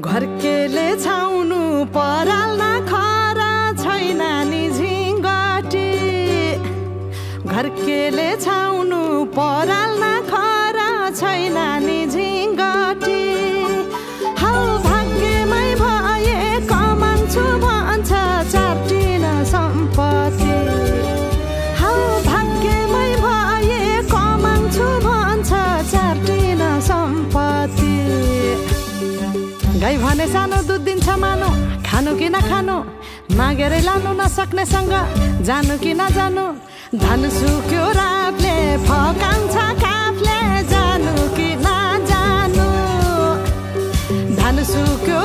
घरकेले छाउनु पराल्न खरा छैन नि झिङ्गटी घरकेले छाउनु पराल्न खरा छैन नि झिङ्गटी हौ भाग्यमै भए कमान्छु भन्छ चाटिन सम्पत्ति हौ भाग्यमै भए कमान्छु भन्छ चाटिन सम्पत्ति गाई भने सानो दुध दिन्छ मानो खानु कि नखानु मागेरै लानु नसक्नेसँग जानु कि नजानु धान सुक्यो रातले फकाउँछ काफले जानु कि नजानु धान सुक्यो